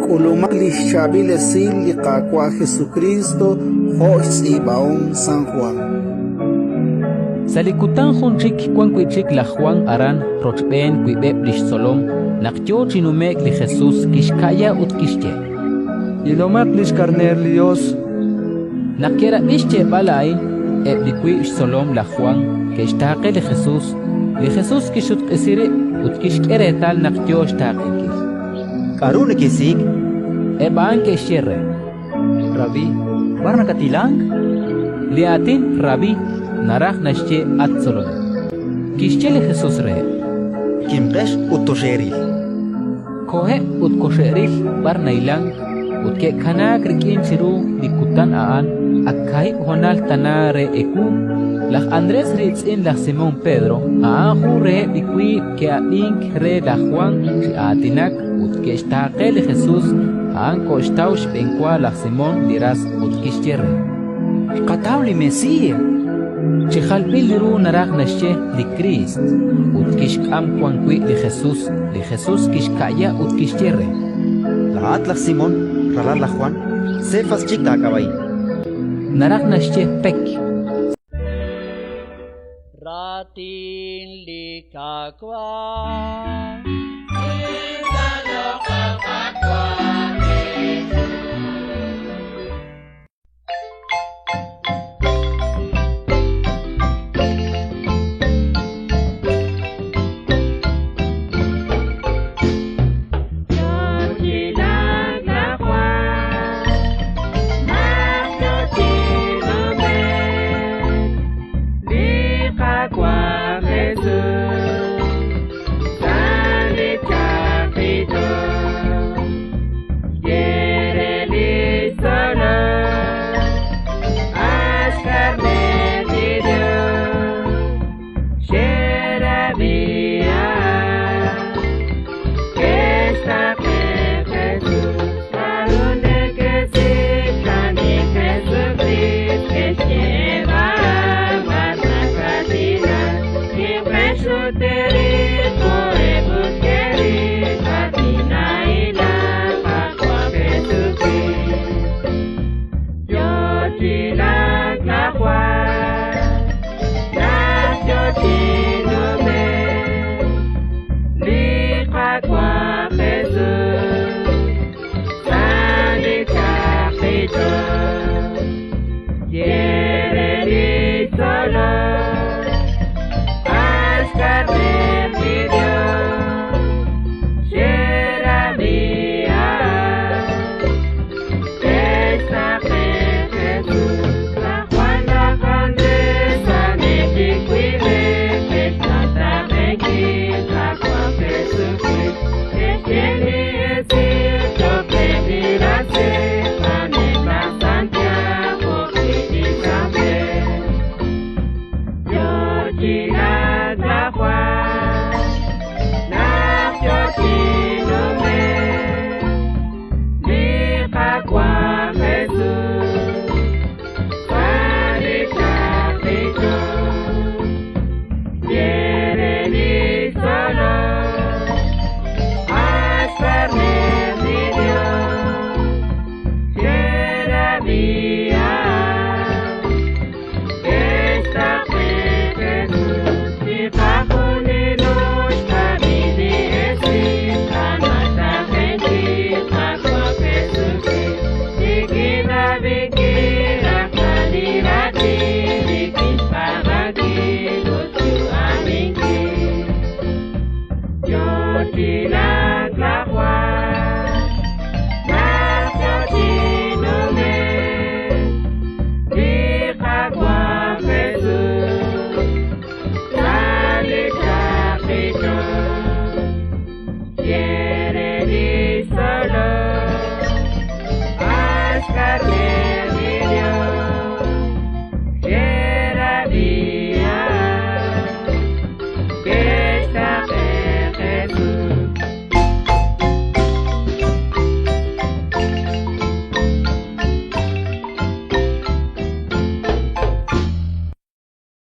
K'ulumaq li xchaab'il esil li Qaawa' Jesukriist jo' xtz'iib'ahom San Jwan. Sa' li kutan jun chik wan wi' chik laj Jwan aran rochb'een wiib'eb' li xtzolom. Naq yo chi nume'k li Jesus, kixka'ya ut kixye: Ilomaq li xKarneer li Yos! Naq ke'rab'i xyeeb'al a'in, eb' li wiib' xtzolom laj Jwan ke'xtaaqe li Jesus. Li Jesus kixsutq'isi rib' ut kixk'e reetal naq yo xtaaqenkil. K'aru nekesik'? Eb' a'an ke'xye re: Rabí, b'ar nakathilank? Li aatin Rabí naraj naxye at Tzolonel. Kixye li Jesus reheb': Kimqex ut toxeeril. Koheb' ut koxe'ril b'ar nahilank, ut ke'kanaak rik'in chiru li kutan a'an ak kaahib' honal tana re ewu. Laj Andrés riitz'in laj Simón Pedro a'an jun reheb' li wiib' ke'ab'ink re laj Jwan chi aatinak ut ke'xtaaqe li Jesus. A'an koxtaw xb'enwa laj Simón li ras ut kixye re: Xqataw li Mesías. Chi jalb'il ru naraj naxye li Kriist. Ut kixk'am wan wi' li Jesus. Li Jesus kixka'ya ut kixye re: Laa'at laj Simón, ralal laj Jwan, Sefas chik taak'ab'a'in. Naraj naxye pek. Raatin li Qaawa'. Yo